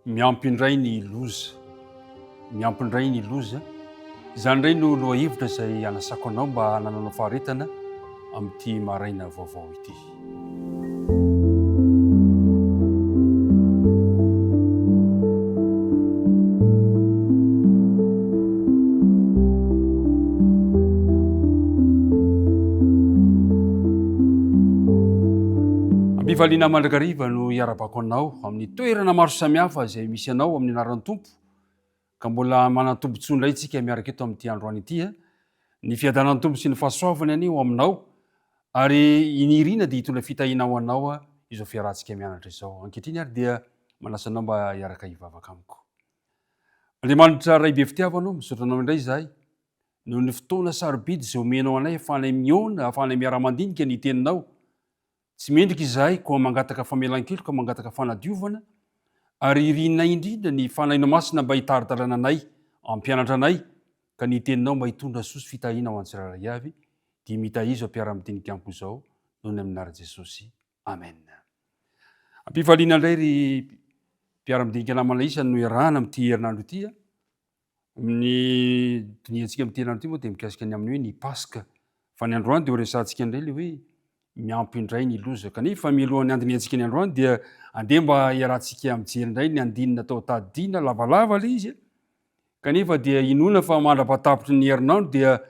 Miampy indray ny loza. Miampy indray ny loza. Izany indray no lohahevitra izay anasako anao mba hanananao faharetana amin'ity maraina vaovao ity. Am-pifaliana mandrakariva no iarabako anao amin'ny toerana maro samihafa izay misy anao amin'ny anaran'ny Tompo ka mbola manan-tombontsoa indray isika miaraka eto amin'ity androany ity. Ny fiadanan'ny Tompo sy ny fahasoavany anie ho aminao ary i Nirina dia hitondra fitahiana ho anao izao fiarahantsika mianatra izao. Ankehitriny ary dia manasa anao mba hiaraka hivavaka amiko. Andriamanitra Ray be fitiavana ô, misaotra anao indray izahay noho ny fotoana sarobidy izay omenao anay ahafahanay mihaona, ahafahanay miara-mandinika ny teninao. Tsy mendrika izahay, koa mangataka famelan-keloka, mangataka fanadiovana, ary irinay indrindra ny Fanahinao Masina mba hitari-dalana anay, hampianatra anay, ka ny Teninao mba hitondra soa sy fitahiana ho an'ny tsirairay avy, dia mitahizo izao mpiara-midinika amiko izao, noho ny amin'ny anaran'i Jesosy. Amen. Ampifaliana indray ry mpiara-midinika namana isany no iarahana amin'ity herinandro ity. Ny dinihantsika amin'ity herinandro ity moa dia mikasika ny amin'ny hoe ny Paska. Fa ny androany dia ho resahantsika indray ilay hoe miampy indray ny loza. Kanefa mialohan'ny handinihantsika ny androany dia andeha mba hiarahantsika mijery indray ny andininy natao tadidiana lavalava ilay izy. Kanefa dia inoana fa mandra-pahatapitry ny herinandro dia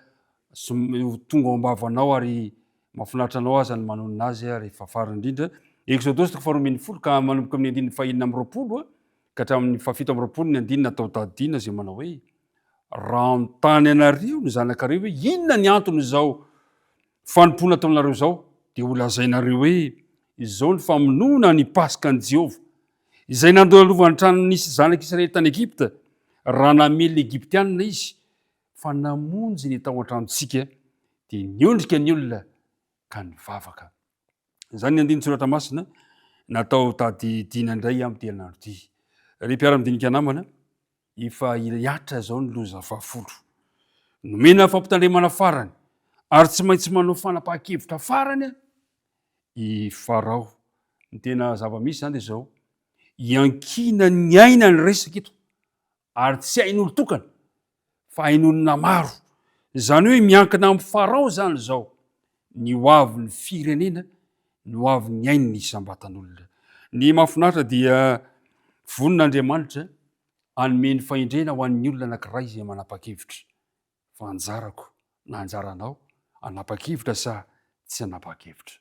ho tonga ao am-bavanao ary mahafinaritra anao aza ny manonona azy rehefa farany indrindra. Eksodosy toko faharoa ambin'ny folo ka manomboka amin'ny andininy fahenina amby 20 ka hatramin'ny fahafito amby 20 ny andininy natao tadidiana izay manao hoe raha anontany anareo ny zanakareo hoe inona ny anton'izao fanompoana ataonareo izao dia holazainareo hoe izao ny famonoana ny Paskan'i Jehovah izay nandalovan'ny tranon'ny zanak'Israely tany Egypta raha namely ny Egyptianina izy fa namonjy ny tao an-tranontsika dia niondrika ny olona ka nivavaka. Izany ny andinin-tsoratra masina natao tadidiana indray amin'ity herinandro ity. Ry mpiara-midinika namana, efa hihatra izao ny loza fahafolo. Nomena fampitandremana farany ary tsy maintsy manao fanapahan-kevitra farany i Farao. Ny tena zava-misy izany dia izao, iankinan'ny aina ny resaka eto ary tsy hain'olon-tokana fa hain'olona maro. Izany hoe miankina amin'i Farao izany izao ny ho avin'ny firenena, ny ho avin'ny ain'ny isam-batan'olona. Ny mahafinaritra dia vonona Andriamanitra hanome ny fahendrena ho an'ny olona anankiray izay manapa-kevitra fa anjarako na anjaranao hanapa-kevitra sa tsy hanapa-kevitra.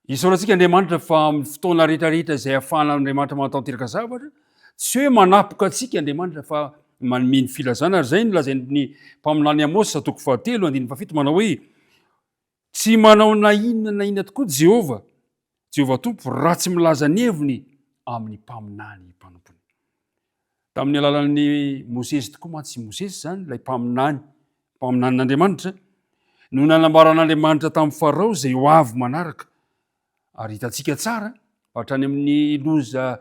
Isaorantsika Andriamanitra fa amin'ny fotoana rehetra rehetra izay ahafahan'Andriamanitra manatanteraka zavatra, tsy hoe manapoka antsika Andriamanitra fa manome ny filazana ary izay no lazain'ny mpaminany Amosa toko fahatelo andininy fahafito manao hoe tsy manao na inona na inona tokoa Jehovah, Jehovah Tompo raha tsy milaza ny heviny amin'ny mpaminany mpanompony. Tamin'ny alalan'i Mosesy tokoa mantsy, i Mosesy izany ilay mpaminany, mpaminanin'Andriamanitra, no nanambaran'Andriamanitra tamin'i Farao izay ho avy manaraka. Ary hitantsika tsara fa hatrany amin'ny loza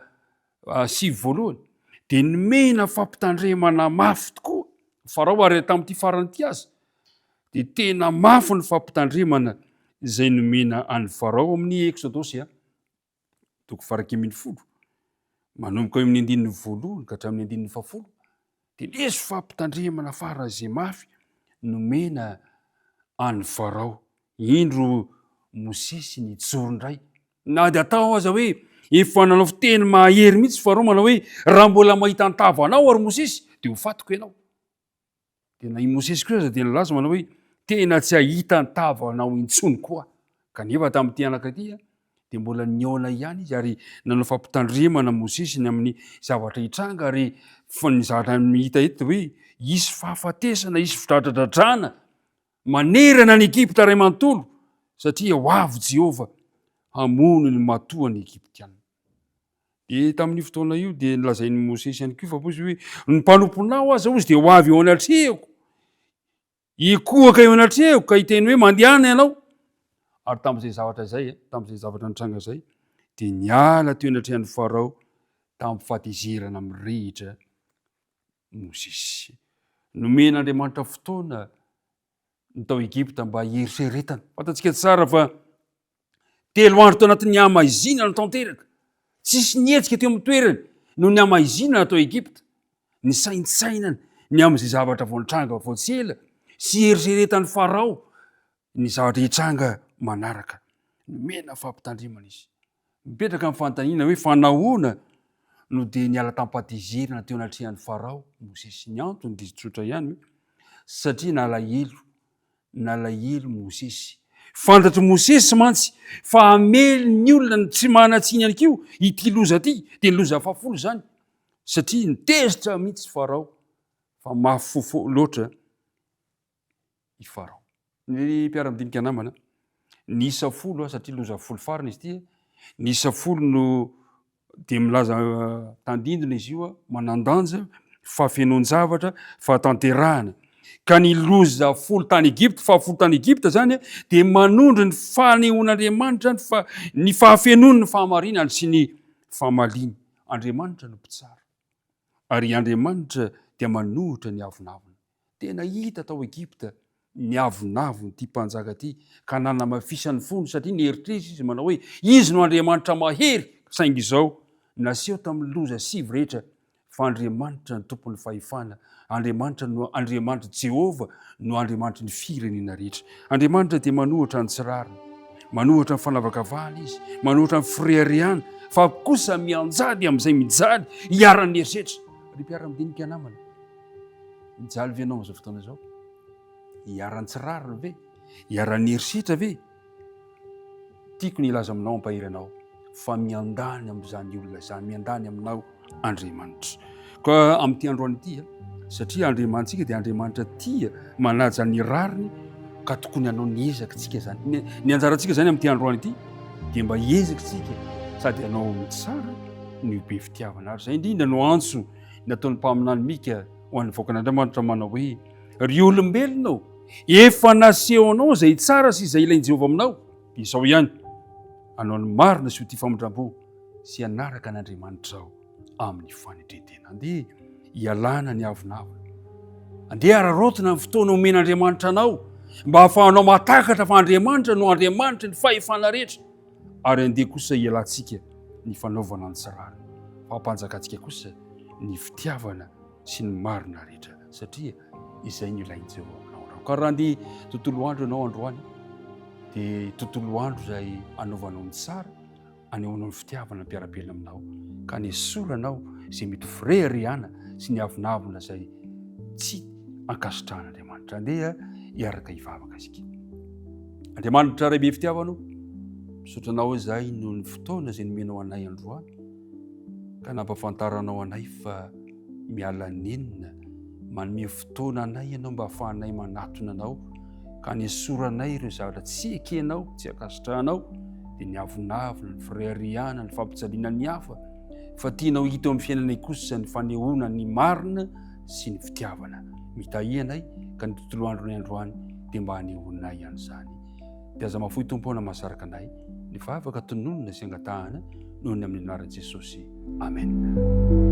ah, sivy voalohany dia nomena fampitandremana mafy tokoa Farao ary tamin'ity farany ity aza dia tena mafy ny fampitandremana izay nomena an'i Farao amin'ny Eksodosy a. toko faha 11, manomboka eo amin'ny andininy voalohany ka hatramin'ny andininy fahafolo, dia nisy fampitandremana faran'izay mafy nomena an'i Farao. Indro Mosesy nijoro indray. Na dia atao aza hoe efa nanao fiteny mahery mihitsy Farao manao hoe raha mbola mahita ny tavanao ary Mosesy dia ho fatiko ianao. Dia na i Mosesy koa aza dia nilaza manao hoe tena tsy hahita ny tavanao intsony koa. Kanefa tamin'ity anaka ity dia mbola nihaona ihany izy ary nanao fampitandremana Mosesy ny amin'ny zavatra hitranga ary ny zavatra hita eto dia hoe hisy fahafatesana, hisy fidradradradrana manerana an'i Egypta iray manontolo satria ho avy Jehovah hamono ny matoan'ny Egyptiana. Dia tamin'io fotoana io dia nolazain'i Mosesy ihany koa fa hozy hoe ny mpanomponao aza hozy dia ho avy eo anatrehako, hikohaka eo anatrehako ka hiteny hoe mandehana ianao. Ary tamin'izay zavatra izay, eh, tamin'izay zavatra nitranga izay, dia niala teo anatrehan'i Farao tamin'ny fahatezerana mirehitra Mosesy. Nomen'Andriamanitra fotoana ny tao Egypta mba hieritreretana. Fantatsika tsara fa telo andro tao anatin'ny hamaizinana tanteraka. Tsisy nihetsika teo amin'ny toerany. noho ny hamaizinana tao Egypta, nisaintsainany ny amin'izay zavatra vao nitranga vao tsy ela sy eritreretan'i Farao ny zavatra hitranga manaraka. Nomena fampitandremana izy. Mipetraka ny fanontaniana hoe fa nahoana no dia niala tam-pahatezerana teo anatrehan'i Farao Mosesy? Ny antony dia tsotra ihany hoe satria nalahelo, nalahelo Mosesy. Fantatr'i Mosesy mantsy fa hamely ny olona tsy manan-tsiny ihany koa ity loza ity, dia ny loza fahafolo izany, satria nitezitra mihitsy Farao fa mafy fo loatra i Farao. Ny mpiara-midinika namana, ny isa folo, satria loza folo farany izy ity, ny isa folo no dia milaza tandindona izy io, manan-danja, fahafenoan-javatra, fahatanterahana. Ka ny loza folo tany Egypta, fahafolo tany Egypta zany dia manondro ny fanehoan'Andriamanitra ny fa ny fahafenoany ny fahamarinany sy ny famaliany. Andriamanitra no mpitsara. Ary Andriamanitra dia manohitra ny avonavona. Tena hita tao Egypta ny avonavon'ity mpanjaka ity ka nanamafisany fony satria nieritreritra izy manao hoe izy no Andriamanitra mahery, saingy izao naseho tamin'ny loza sivy rehetra fa Andriamanitra no tompon'ny fahefana, Andriamanitra no Andriamanitra, Jehovah no Andriamanitry ny firenena rehetra. Andriamanitra dia manohitra ny tsy rariny, manohitra ny fanavakavahana izy, manohitra ny fireharehana, fa kosa mianjady amin'izay mijaly iharan'ny herisetra. Ry mpiara-midinika namana, Mijaly ve ianao amin'izao fotoana izao? Iharan'ny tsy rariny ve? Iharan'ny herisetra ve? Tiako ny hilaza aminao hampahery anao fa miandany amin'izany olona izany, miandany aminao Andriamanitra. Ka amin'ity androany ity, satria Andriamanitsika dia Andriamanitra tia manaja ny rariny ka tokony hanao ny ezaka tsika zany. Ny anjarantsika zany amin'ity androany ity dia mba hiezaka tsika sady hanao ny tsara no be fitiavana. Ary izay indrindra no antso nataon'ny mpaminany Mika ho an'ny vahoakan'Andriamanitra manao hoe, Ry olombelona ô, efa nasehonao izay tsara sy izay ilain'i Jehovah aminao, dia izao ihany, hanao ny marina sy ho tia famindram-po sy hanaraka an'Andriamanitrao amin'ny fanetren-tena. Andeha hialana ny avonavona. Andeha hararaotina ny fotoana omen'Andriamanitra anao mba hahafahanao mahatakatra fa Andriamanitra no Andriamanitry ny fahefana rehetra. Ary andeha kosa hialantsika ny fanaovana ny tsy rariny, fa hampanjakantsika kosa ny fitiavana sy ny marina rehetra, satria izay no ilain'i Jehovah aminao androany. Ka raha andeha tontolo andro ianao androany, dia tontolo andro izay anaovanao ny tsara, anehoanao ny fitiavana ny mpiara-belona aminao, ka anesoranao izay mety ho fireharehana sy ny avonavona izay tsy ankasitrahan'Andriamanitra. Andeha hiaraka hivavaka isika. Andriamanitra Ray be fitiavana o, misaotra Anao izahay noho ny fotoana izay nomenao anay androany, ka nampahafantaranao anay fa miala nenina, manome fotoana anay Ianao mba hahafahanay manatona Anao, ka anesoranay ireo zavatra tsy ekenao, tsy ankasitrahanao, dia ny avonavona, ny fireharehana, ny fampijaliana ny hafa, fa tianao hita eo amin'ny fiainanay kosa ny fanehoana ny marina sy ny fitiavana. Mitahia anay ka ny tontolo andronay androany dia mba hanehoanay an'izany. Dia aza mahafoy Tompo na mahasaraka anay ny vavaka tononina sy angatahana noho ny amin'ny anaran'i Jesosy. Amen.